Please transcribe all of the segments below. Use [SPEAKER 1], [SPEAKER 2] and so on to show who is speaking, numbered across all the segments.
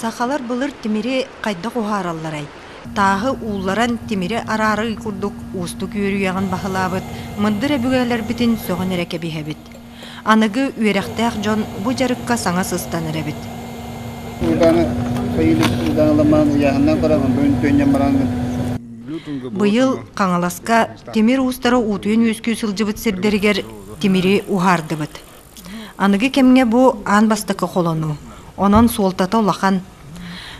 [SPEAKER 1] Сахалар былыр тимири хайдах уһааралларай? Тааһы уулларан тимири араарыы курдук уустук үөрүйэҕин баһылаабыт мындыр өбүгэлэрбитин сөҕөн эрэ кэбиһэбит. Аныгы үөрэхтээх дьон бу дьарыкка саҥа сыстан эрэбит. Быйыл Хаҥаласка тимир уустара уутуйан үөскүү сылдьыбыт сирдэригэр тимири уһаардыбыт. Аныгы кэмҥэ бу аан бастакы холонуу, онон суолтата улахан.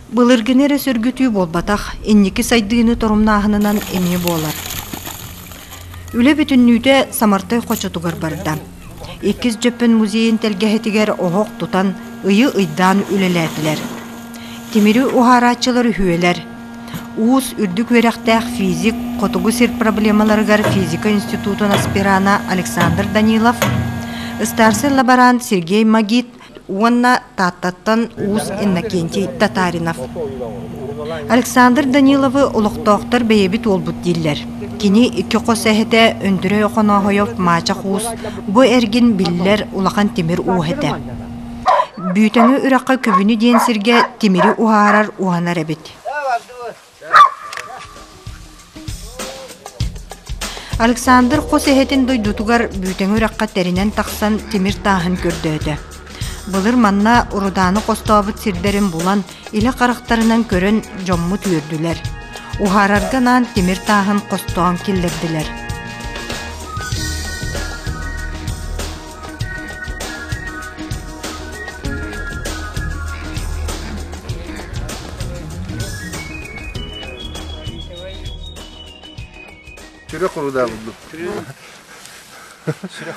[SPEAKER 1] Былыргыны эрэ сөргүтүү буолбатах, инники сайдыыны торумнааһынынан эмиэ буолар. Үлэ бүтүннүүтэ Самартай хочотугар барда. Иккис Дьөппөн музейын тэлгэһэтигэр оһох тутан, ыйы ыйдаан үлэлээтилэр. Тимири уһаарааччылар үһүөлэр. Уус үрдүк үөрэхтээх физик, Хотугу сир проблемаларыгар физика институтун аспирана Александр Данилов, ыстаарсай лаборант Сергей Магит уонна Тааттаттан уус Иннокентий Татаринов. Александр Даниловы олохтоохтор бэйэбит уолбут дииллэр. Кини икки хос эһэтэ Өндүрэй Охонооһойов Маачах уус бу эргин биллэр улахан тимир ууһа этэ. Бүүтэҥи үрэххэ Күбүнү диэн сиргэ тимири уһаарар уһанар эбит. Александр хос эһэтин дойдутугар Бүүтэҥи үрэххэ тэринэн тахсан тимир тааһын көрдөөтө. Былыр манна урудааны хостообут сирдэрин булан, илэ харахтарынан көрөн дьоммут үөрдүлэр. Уһаарарга анаан тимир тааһын хостоон киллэрдилэр.
[SPEAKER 2] Сүрэх урудаа булдум. Сүрэх. Сүрэх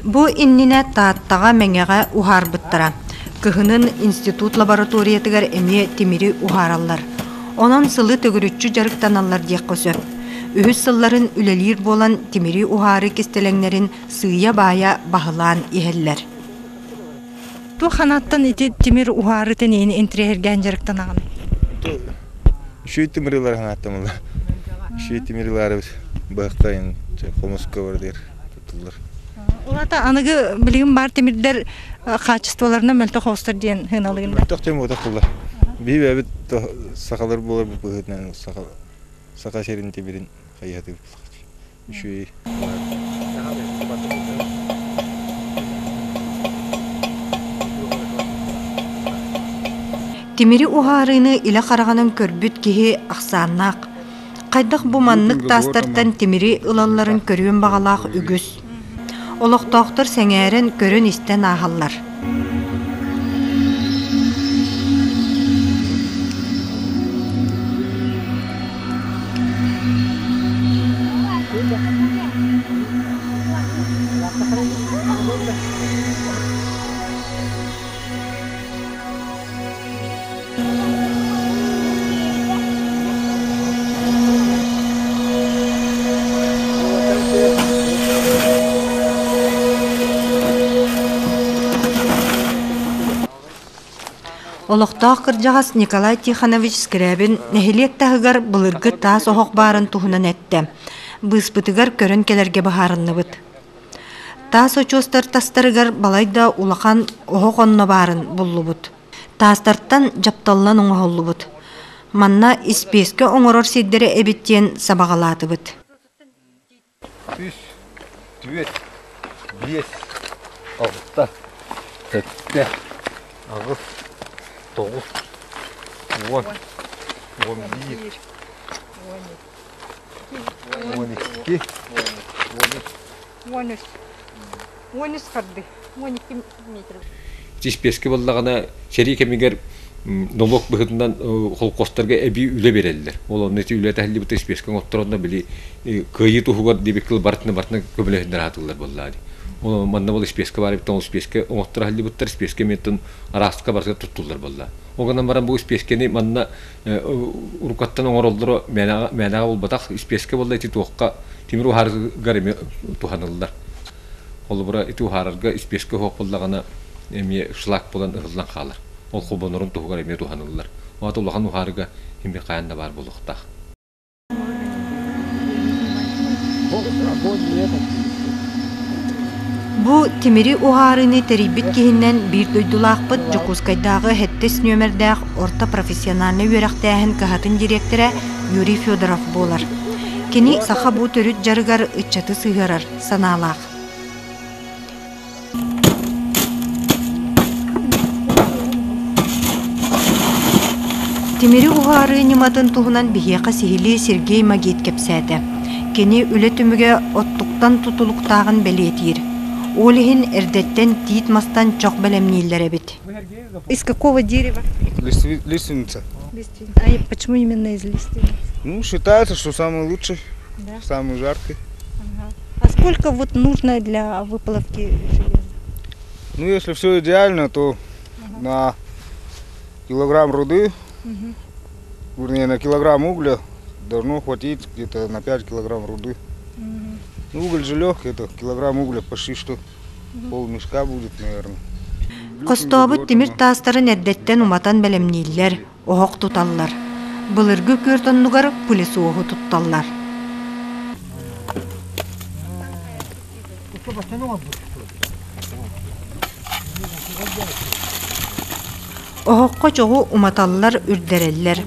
[SPEAKER 1] Бу иннинэ Тааттаҕа, Мэҥэҕэ уһаарбыттара. Кыһынын институт лабораториятыгар эмиэ тимири уһаараллар. Онон сылы төгүрүччү дьарыктаналлар диэххэ сөп. Үһүс сылларын үлэлиир буолан тимири уһаарыы кистэлэҥнэрин сыыйа-баайа баһылаан иһэллэр. Туох ханааттан ити тимир уһаарытын иһин интириэһиргээн дьарыктанаҕын?
[SPEAKER 2] Үчүгэй тимир ылар ханааттан буолла. Үчүгэй тимир ылаары быһахтайын хомуска барытыгар туттуллар.
[SPEAKER 1] Улата аныгы билигин баар тимирдэр хаачыстыбаларынан мөлтөх оҕустар диэн сыаналыгын.
[SPEAKER 2] Мөлтөх диэн буотах буолла. Биһи бэйэбит сахалар буолар быһыытынан саха сирин тимирин хайыһатыыбыт. Үчүгэй.
[SPEAKER 1] Тимири уһаарыыны илэ хараҕынан көрбүт киһи ахсааннаах. Хайдах бу маннык таастартан тимири ылалларын көрүөн баҕалаах үгүс. Олохтоохтор сэҥээрэн көрөн-истэн ааһаллар. Олохтоох кырдьаҕас Николай Тихонович Скрябин нэһилиэк таһыгар былыргы таас оһох баарын туһунан эттэ. Быыспытыгар көрөн кэлэргэ быһаарынныбыт. Таас очуостар тастарыгар балайда улахан оһох онно баарын буллубут. Таастартан дьапталлан оҥоһуллубут. Манна испиэскэ оҥорор сирдэрэ эбит диэн сабаҕалаатыбыт.
[SPEAKER 2] Үс, түөрт, биэс, алта, сэттэ, аҕыс, тоҕус, уон, уон биир, уон икки, уон үс.
[SPEAKER 1] Уон үс. Уон үс харды. Уон икки метр.
[SPEAKER 3] Испиэскэ буоллаҕына сэрии кэмигэр нолуок быһыытынан холкуостарга эбии үлэ биэрэллэр. Ол онно ити үлэ таһыллыбыта испиэскэ оҥотторонно били кыайыы туһугар диэбит кыл барытына барытына көмөлөһүннэр аһатыллар буоллаа дии. Ол манна бол испиэскэ баар эбит, ол испиэскэ оҥоттор аһыллыбыттар, испиэскэ эмиэ арааска барыта туттуллар буолла. Ол гынан баран бу испиэскэни манна уруккаттан оҥороллоро мээнэҕэ буолбатах, испиэскэ буолла ити туохха тимир уһаарыгар эмиэ туһаныллар. Холобура, ити уһаарарга испиэскэ оһох буоллаҕына эмиэ шлак буолан ыһыллан хаалар. Ол холбонорун туһугар эмиэ туһаныллар. Ол аата улахан уһаарыга эмиэ хайаан да баар буолуохтаах.
[SPEAKER 1] Бу тимири уһаарыыны тэрийбит киһинэн биир дойдулаахпыт Дьокуускайдааҕы сэттис нүөмэрдээх орто профессиональнай үөрэхтээһин кыһатын дириэктэрэ Юрий Федоров буолар. Кини саха бу төрүт дьарыгар ыччаты сыһыарар санаалаах. Тимири уһаарыы ньыматын туһунан биһиэхэ сиһилии Сергей Магит кэпсээтэ. Кини үлэ түмүгэ оттуктан тутулуктааҕын бэлиэтиир. Ол иһин эрдэттэн тиит мастан чох бэлэмнииллэр эбит.
[SPEAKER 4] Из какого дерева?
[SPEAKER 2] Лиственница.
[SPEAKER 4] Лиственница. А почему именно из лиственницы?
[SPEAKER 2] Ну, считается, что самый лучший, да? самый жаркий.
[SPEAKER 4] Ага. А сколько вот нужно для выплавки железа?
[SPEAKER 2] Ну, если все идеально, то на килограмм руды, вернее, на килограмм угля должно хватить где-то на 5 килограмм руды. Ну, уголь же легкий, это килограмм угля почти что полмешка будет, наверное.
[SPEAKER 1] Хостообут тимир таастарын эрдэттэн уматан бэлэмнииллэр, оһох туталлар. Былыргы күөрт оннугар пылесоһу тутталлар. Оһоххо чоҕу уматаллар, үрдэрэллэр.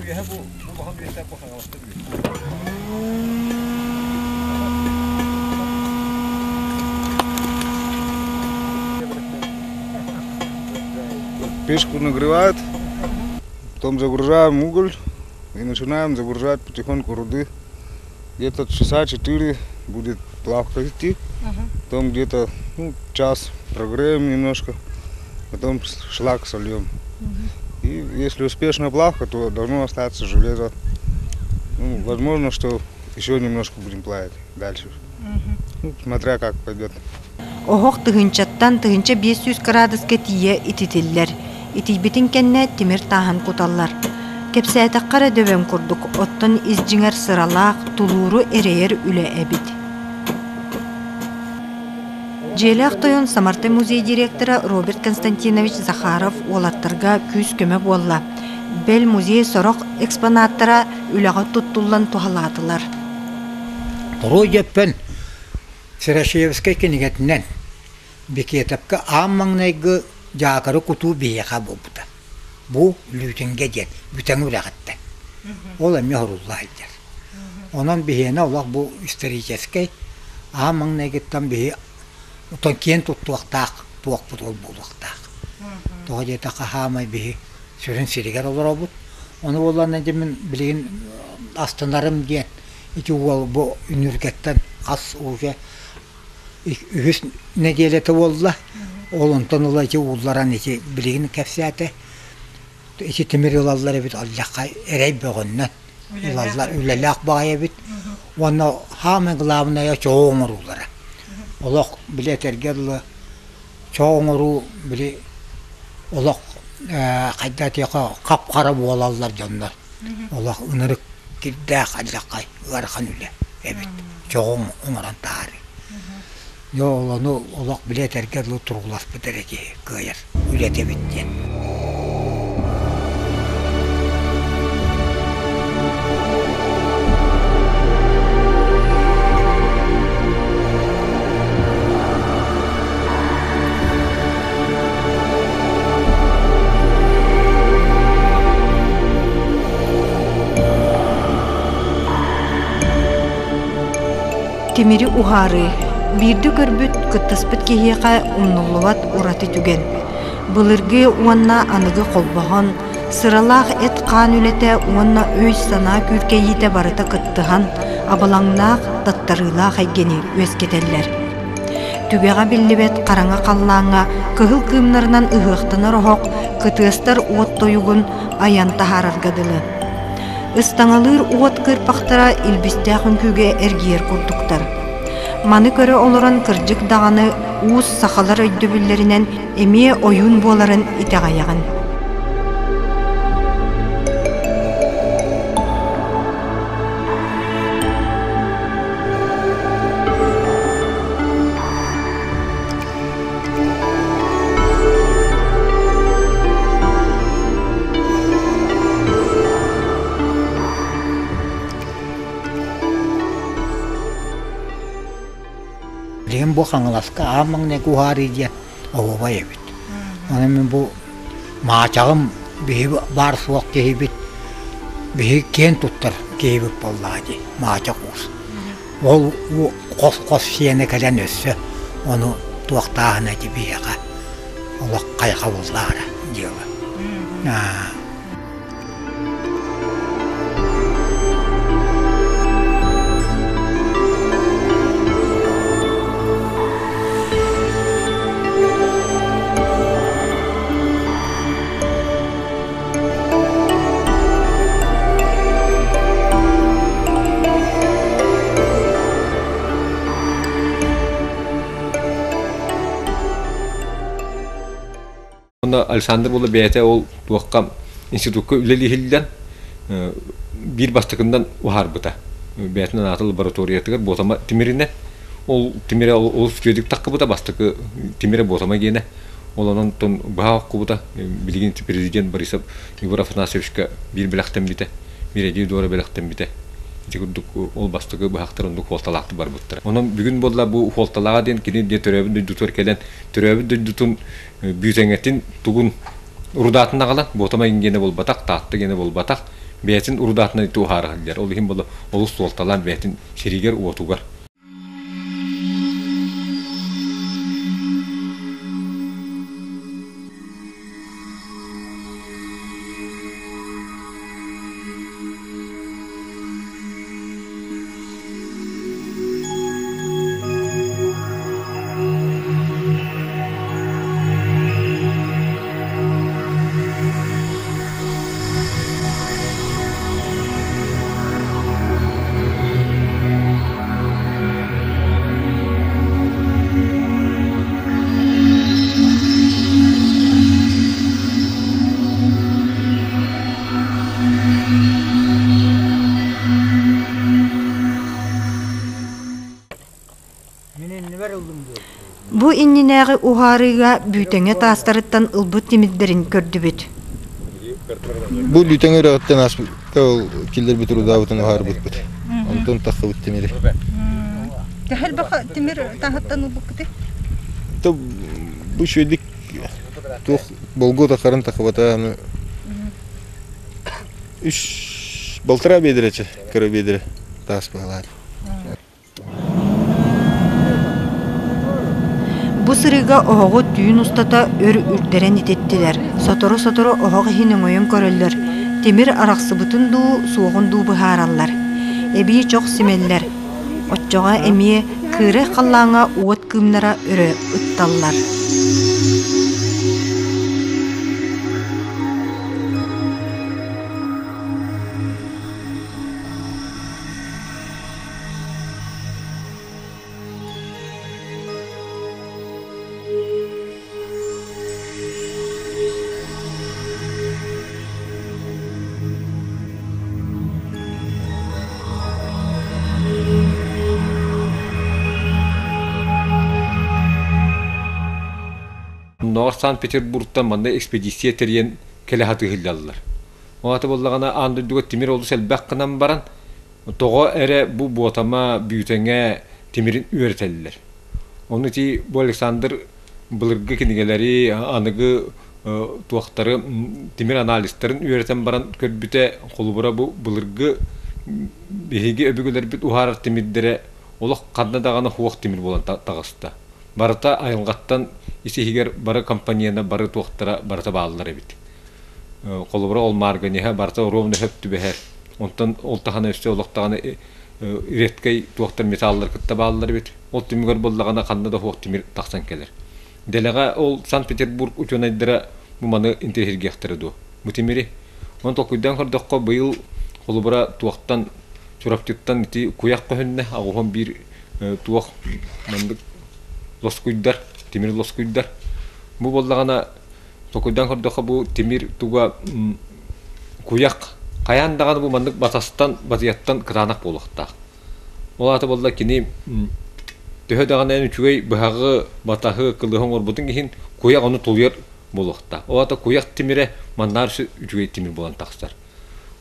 [SPEAKER 2] Печку нагревают, потом загружаем уголь и начинаем загружать потихоньку руды. Где-то часа 4 будет плавка идти, потом где-то, ну, час прогреем немножко, потом шлак сольем. И если успешная плавка, то должно остаться железо. Ну, возможно, что еще немножко будем плавить дальше. Ну, смотря как пойдет.
[SPEAKER 1] Оһох тыһыынчаттан 1500 кыраадыска тиийэ ититиллэр. Итийбитин кэннэ тимир тааһын куталлар. Кэпсээтэххэ эрэ дөбөҥ курдук, оттон ис дьиҥэр сыралаах, тулууру эрэйэр үлэ эбит. Дьиэлээх тойон Самартай музей директора Роберт Константинович Захаров уолаттарга күүс-көмө буолла. Бэл музей сорох экспонаттара үлэҕэ туттуллан туһалаатылар.
[SPEAKER 5] Торуой дьөппөн Серошевскай кинигэтинэн Бекетовка аан маҥнайгы дьаакары кутуу биһиэхэ буолбута. Бу Лүүтүнгэ диэн бүтэҥи үрэҕиттэн. Ол эмиэ хорулла сылдьар. Онон биһиэнэ олох бу историческай аан маҥнайгыттан биһи оттон киэн туттуохтаах туохпут ол буолуохтаах. Тоҕо диэтэххэ хаамай биһи сүрүн сиригэр олоробут. Ону буоллаҕына дьэ мин билигин астынарым диэн ити уол бу үнүргэттэн хас уже үһүс нэдиэлэтэ буолла. Ол онтон ыла ити уулларан ити билигин кэпсээтэ. Ити тимир ылаллар эбит алдьахха эрэй бөҕөннөн ылаллар үлэлээх баҕайы эбит. Уонна хаамай главное чоҕу оҥоруулара. Олох били этэргэ дылы чоҕу оҥоруу били олох хайда этиэхэ хап-хара буолаллар дьоннор. Олох ынырык кирдээх алдьархай ыарахан үлэ эбит. Чоҕу оҥорон таһаарыы. Дьэ ол ону олох били этэргэ дылы турууласпыт эрэ киһи кыайар үлэтэ эбит диэн.
[SPEAKER 1] Тимири уһаарыы биирдэ көрбүт, кыттыспыт киһиэхэ умнуллубат ураты түгэн. Былыргы уонна аныгы холбоһон, сыралаах эт-хаан үлэтэ уонна өй-санаа күүркэйиитэ барыта кыттыһан, абылаҥнаах, таттарыылаах эйгэни үөскэтэллэр. Түгэҕэ биллибэт хараҥа халлааҥҥа кыһыл кыымнарынан ыһыахтанар оһох кытыастар уот тойугун айан таһаарарга дылы. Ыстаҥалыыр уот кыырпахтара илбистээх үҥкүүгэ эргийэр курдуктар. Маны көрө олорон кырдьык даҕаны уус сахалар өйдөбүллэринэн эмиэ ойуун буоларын итэҕэйэҕин.
[SPEAKER 5] Билигин бу Хаҥаласка аан маҥнайгы уһаарыы диэн оһуобай эбит. Онон мин бу маачаҕым биһи баар суох киһибит, биһи киэн туттар киһибит буоллаҕа дии, маачах уус. Ол хос-хос сиэнэ кэлэн өссө ону туохтааһына ити биһиэхэ олох хайҕабыллаара дьыала.
[SPEAKER 3] Онно Александр буола бэйэтэ ол туохха институкка үлэлиһиллэн биир бастакынан уһаарбыта. Бэйэтин анаата лабораториятыгар Буотама тимиринэ. Ол тимирэ олус үчүгэйдик таххыбыта бастакы тимирэ Буотама гиэнэ. Ол онон быһа охкубута. Билигин президент Борисов Егор Афанасьевичка биир бэлэхтэммитэ. Биир эдии дуора бэлэхтэммитэ. Ити курдук ол бастакы быһахтар оннук хуолталаахтык барбыттара. Онон бүгүн буолла бу хуолталааҕа диэн кини диэ төрөөбүт дойдутугар кэлэн төрөөбүт дойдутун бүүтэҥэтин тугун урудаатын аҕалан Буотама гиэнэ буолбатах, Таатта гиэнэ буолбатах, бэйэтин урудаатынан ити уһаара сылдьар. Ол иһин буолла олус суолталаан бэйэтин сиригэр-уотугар.
[SPEAKER 1] Бу иннинээҕи уһаарыыга Бүүтэҥэ таастарыттан ылбыт тимирдэрин көрдүбүт.
[SPEAKER 6] Бу Лүтэҥ үрэҕиттэн ааспыта ол киллэрбит урудаабытын уһаарбыппыт. Онтон таххыбыт тимири.
[SPEAKER 4] Төһө элбэх тимир таһыттан ылбыккытый?
[SPEAKER 6] Бу үчүгэйдик туох болгуо тахарын тахыбата аны үс балтараа биэдэрэ кыра биэдэрэ таас баһылаат.
[SPEAKER 1] Бу сырыыга оһоҕу түүн устата өр үрдэрэн ититтилэр, сотору-сотору оһох иһин өҥөйөн көрөллөр, тимир арахсыбытын дуу, суоҕун дуу быһаараллар. Эбии чох симэллэр, оччоҕо эмиэ кыырай халлааҥҥа уот кыымнара өрө ытталлар.
[SPEAKER 3] Оннооҕор Санкт-Петербургтан манна экспедиция тэрийэн кэлэ сатыыллаллар. Ол аата буоллаҕына аан дойдуга тимир олус элбэх гынан баран, Тоҕо эрэ бу Буотама Бүүтэҥэ тимирин үөрэтэллэр. Ону ити бу Александр былыргы кинигэлэри, аныгы туохтары тимир анализтарын үөрэтэн баран көрбүтэ, холобура бу былыргы биһиги өбүгэлэрбит уһаарар тимирдэрэ олох ханна даҕаны суох тимир буолан таҕыста. Барыта айылҕаттан ис-иһигэр бары компонена, бары туохтара барыта бааллар эбит. Холобура, ол марганеһа барыта ровно сөп түбэһэр. Онтон ол таһынан өссө олох даҕаны редкэй туохтар металлар кытта бааллар эбит. Ол түмүгэр буоллаҕына ханна да суох тимир тахсан кэлэр. Дэлэҕэ ол Санкт-Петербург учуонайдара бу маны интэриэһиргиэхтэрэ дуо? Бу тимири. Онон толкуйдаан көрдөххө, быйыл холобура туохтан Чурапчыттан ити куйах көһүннэ, аҕуһун биир туох маннык лоскуйдар, тимир лоскуйдар. Бу буоллаҕына Толкуйдаан көрдөххө, бу тимир туга куйах хайаан даҕаны бу маннык батастан, батыйаттан кытаанах буолуохтаах. Ол аата буолла кини төһө даҕаны эн үчүгэй быһаҕы, батаһы, кылыһы оҥорбутуҥ иһин куйах ону тулуйар буолуохтаах. Ол аата куйах тимирэ маннаар үчүгэй тимир буолан тахсар.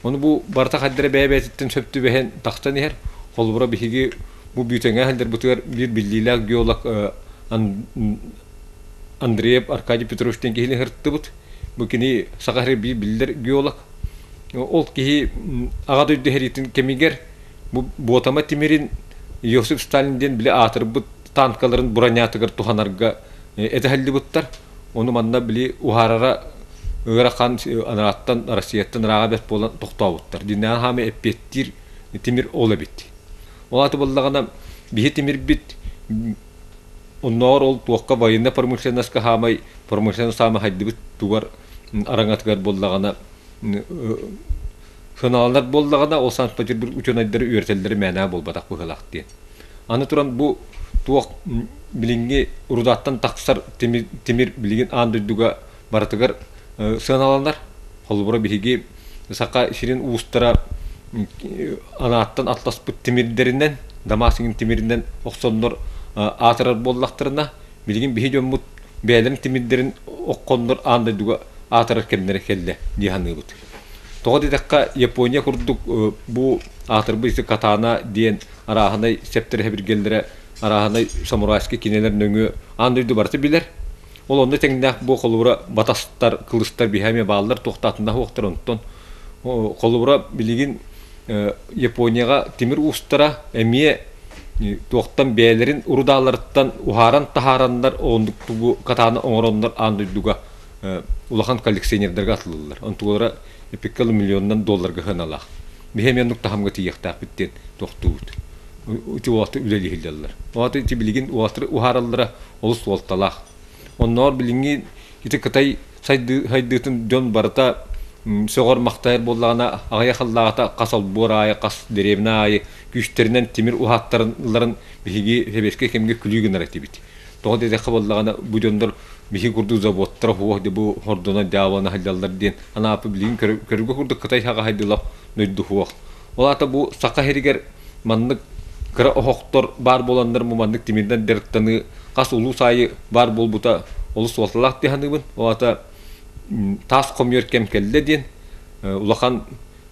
[SPEAKER 3] Ону бу барыта хайдара бэйэ-бэйэтиттэн сөп түбэһэн тахсан иһэр. Холобура биһиги Бу Бүүтэҥҥэ сылдьарбытыгар биир биллиилээх геолог Андреев Аркадий Петрович диэн киһини ыһыртыбыт. Бу кини Саха сирэ биир биллэр геолог. Ол киһи Аҕа дойду сэриитин кэмигэр бу Буотама тимирин Иосиф Сталин диэн били аатырбыт танкаларын бронятыгар туһанарга этэһэллибыттар. Ону манна били уһаарара ыарахан анарааттан Россияттан ырааҕа бэрт буолан тохтообуттар. Дьиннээн хаамы эппиэттиир тимир ол эбит. Ол аата буоллаҕына биһи тимирбит оннооҕор ол туохха военная промышленноска хаамай промышленность саамай хайдыбыт тугар араҥатыгар буоллаҕына сыаналанар буоллаҕына ол Санкт-Петербург учуонайдары үөрэтэллэрэ мээнэ буолбатах быһыылаах диэн. Аны туран бу туох билиҥҥи рудаттан тахсар тимир, тимир билигин аан дойдуга барытыгар сыаналанар. Холобура биһиги саха сирин уустара анааттан атласпыт тимирдэринэн, Дамасигин тимиринэн охсоннор аатырар буоллахтарына, билигин биһи дьоммут бэйэлэрин тимирдэрин оххоннор аан дойдуга аатырар кэмнэрэ кэллэ дии саныыбыт. Тоҕо диэтэххэ, Япония курдук бу аатырбыт катана диэн арааһынай сэптэр-сэбиргэллэрэ арааһынай самурайскай кинилэр нөҥүө аан дойду барыта билэр. Ол онно тэҥнээх бу холобура батастар, кылыстар биһи эмиэ бааллар, туохтаатында суохтар онтон холобура билигин Японияҕа тимир уустара эмиэ туохтан бэйэлэрин урудааларыттан уһааран таһаараннар оннук тугу катааны оҥороннор аан дойдуга улахан коллекционердарга атылыллар. Онтулара эпиккэ миллионунан долларга сыаналаах. Биһи эмиэ оннук таһымга тиийиэхтээхпит диэн тохтуубут. Ити уолаттар үлэлиһиллэллэр. Ол ити билигин уолаттар уһаараллара олус суолталаах. Онноор билиҥҥи ити Кытай сайдыытын дьон барыта сөҕөр-махтайар буоллаҕына, аҕыйах сыллааҕыта хас олбуор аайы, хас дэриэбинэ аайы күүстэринэн тимир уһааттарыларын биһиги сэбиэскэй кэмҥэ күлүү гынар этибит. Тоҕо диэтэххэ буоллаҕына, бу дьоннор биһиги курдук заводтара суох дьэ бу хордуна дьаабана сылдьаллар диэн анаапы билигин көрүгэ курдук Кытай саҕа сайдыылаах дойду суох. Ол аата бу Саха сиригэр маннык кыра оһохтор баар буоланнар бу маннык тимиринэн дьарыктаныы хас улуус аайы баар буолбута олус суолталаах дии саныыбын. Ол аата таас хомуйар кэм кэллэ диэн улахан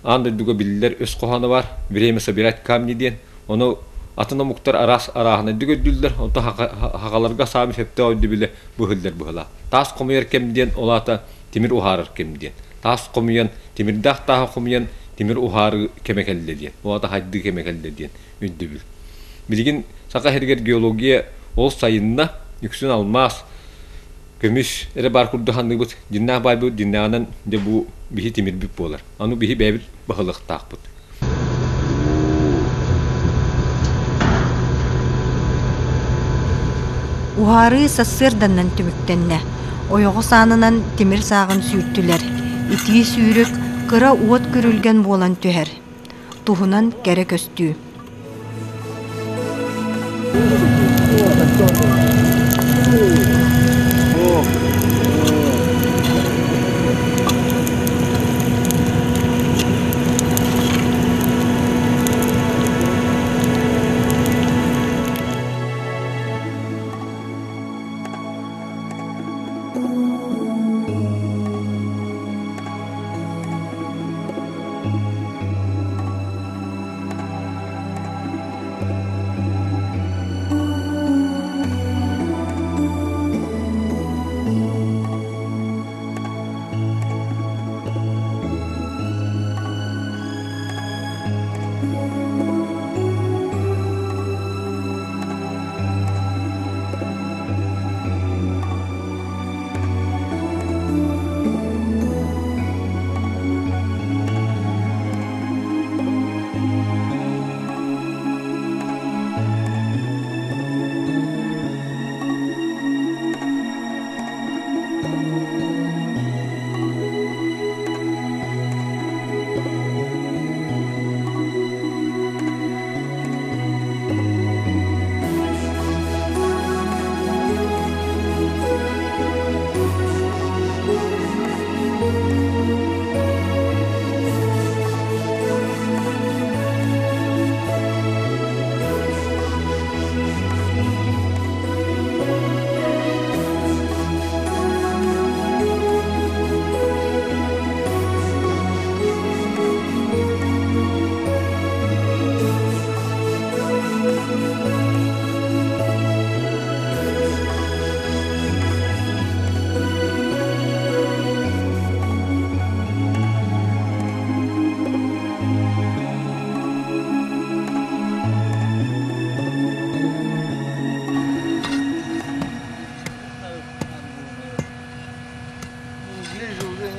[SPEAKER 3] аан дойдуга биллэр өс хоһооно баар «Время собирать камни» диэн. Ону атын омуктар араас арааһынайдык өйдүүллэр, онтон хахаларга саамай сөптөөх өйдөбүлэ бу иһиллэр быһыылаах. Таас хомуйар кэм диэн ол аата тимир уһаарар кэм диэн. Таас хомуйан, тимирдээх тааһы хомуйан тимир уһаарыы кэмэ кэллэ диэн, ол аата хайдыы кэмэ кэллэ диэн өйдөбүл. Билигин Саха сиригэр геология ол сайынна, үксүн алмаас, көмүс эрэ баар курдук саныыбыт. Дьиннээх баайбыт дьиннээҕинэн дьэ бу биһи тимирбит буолар. Аны биһи бэйэбит баһылыктаахпыт.
[SPEAKER 1] Уһаарыы сарсыарданнан түмүктэннэ. Ойоҕос аанынан тимир сааҕын сүүртүлэр. Итии сүүрүк кыра уот күрүлгэн буолан түһэр. Туһунан кэрэ көстүү.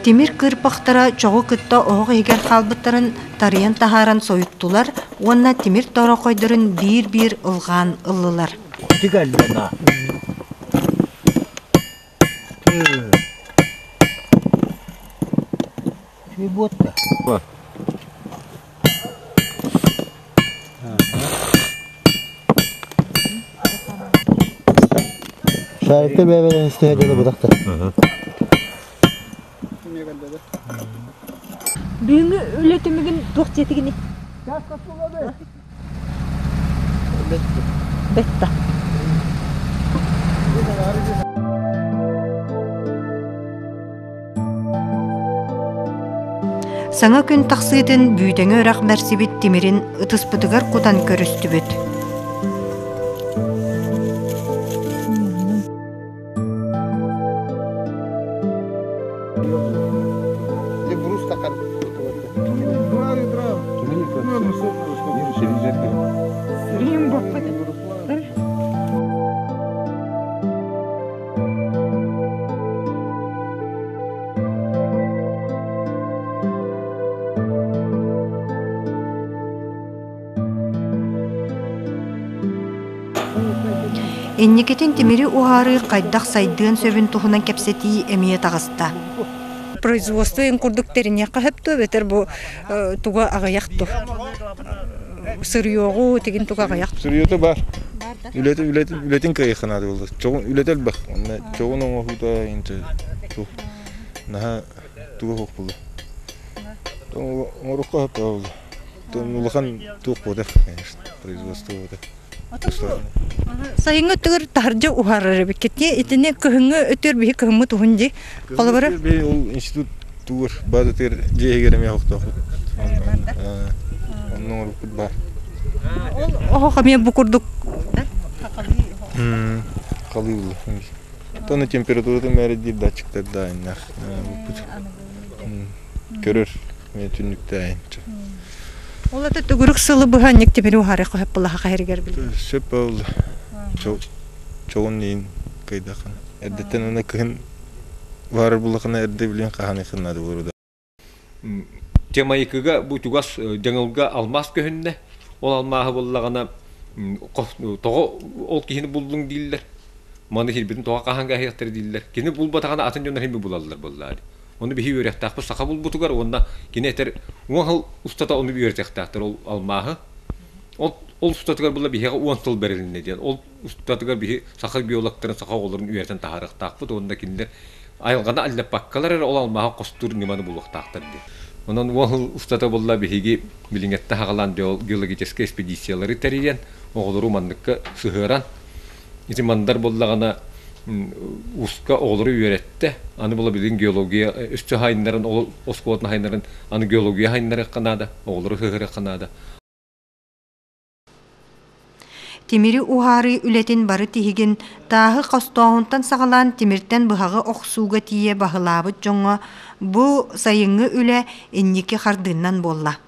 [SPEAKER 1] Тимир кыырпахтара чоҕу кытта оһох иһигэр хаалбыттарын тарыйан таһааран сойуттулар уонна тимир тоорохойдорун биир-биир ылҕаан ыллылар.
[SPEAKER 6] Шарикты бэйбэлэн истиһэ дьоно бытахтар.
[SPEAKER 4] Бүгүҥҥү үлэ түмүгүн туох диэтигиний? Бетта.
[SPEAKER 1] Саҥа күн тахсыытын бүүтэҥэ үрэх бэрсибит тимирин ытыспытыгар кутан көрүстүбүт. Инникитин тимири уһаарыы хайдах сайдыан сөбүн туһунан кэпсэтии эмиэ таҕыста.
[SPEAKER 4] Производство ин курдук тэриниэххэ сөп дуо эбэтэр бу туга аҕыйах дуо? Сырьёҕу тигин туга аҕыйах.
[SPEAKER 6] Сырьёта бар. Үлэтин үлэтин үлэтин кыайыахха наада буолла. Чоҕун үлэтэ элбэх. Онно чоҕун оҥоһуута инчэ туох наһаа туга суох буолла. Оҥорукка сөп буолла. Улахан туох буолар, конечно, производство буолар.
[SPEAKER 4] Сайыҥҥы өттүгэр таһырдьа уһаарар эбиккит. Итини кыһыҥҥы өттүгэр биһи кыһыммыт уһун дии. Холобура
[SPEAKER 6] ол институт тугур базатыгар дьиэ иһигэр эмиэ оһохтоохпут. Онно оҥорбуппут баар.
[SPEAKER 4] Ол оһох эмиэ бу курдук
[SPEAKER 6] Халыы булла. Тону температуратын мээрийдиир датчиктар да иннах көрөр түннүктээйин.
[SPEAKER 4] Ол это төгүрүк сылы быһа анньык тимири уһаарыах хөп былаха хаһырыгар били.
[SPEAKER 6] Сөп ол чоҕун иин кыйдахан. Эрдэттэн аны кыһын уһаарар буллахына эрдэ билин хаһан наада буолар.
[SPEAKER 3] Темайыкыга бу чугас дьаҥылга алмаас көһүннэ. Ол алмааһы буллаҕына тоҕо ол киһини буллуҥ дииллэр. Маны киирбитин тоҕо хаһан кээһиэхтэрэ дииллэр. Кини булбатаҕына атын дьоннор иһин булаллар буоллаҕа. Ону биһи үөрэхтээхпит саха булбутугар уонна кини этэр уон сыл устата ону үөрэтиэхтээхтэр ол алмааһы. Ол ол устатыгар була биһиэхэ уон сыл бэрилиннэ диэн. Ол устатыгар биһи саха биологтарын, саха оҕолорун үөрэтэн таһаарыахтаахпыт уонна кинилэр айылҕаны аллаппаккалар эрэ ол алмааһы хостуур ньыманы булуохтаахтар диэн. Онон уон сыл устата буолла биһиги билиҥҥэттэн саҕалаан геологическай экспедициялары тэрийэн, оҕолору манныкка сыһыаран, ити мандар буоллаҕына уска оҕолору үөрэттэ. Аны була билигин геология өссө хайыннарын, ол оскуолатын хайыннарын аны геология хайыннарыахха наада, оҕолору сыһыарыахха наада.
[SPEAKER 1] Тимири уһаарыы үлэтин бары тиһигин тааһы хостооһунтан саҕалаан тимиртэн быһаҕы охсууга тиийэ баһылаабыт дьоҥҥо бу сайыҥҥы үлэ инники хардыынан буолла.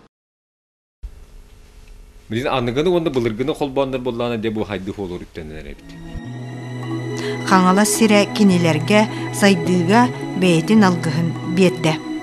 [SPEAKER 3] Билин аныгыны уонна былыргыны холбооннор буоллаҕына дьэ бу хайдыы хуолур үктэнэр эбит.
[SPEAKER 1] Хаҥалас сирэ кинилэргэ сайдыыга бэйэтин алгыһын биэрдэ.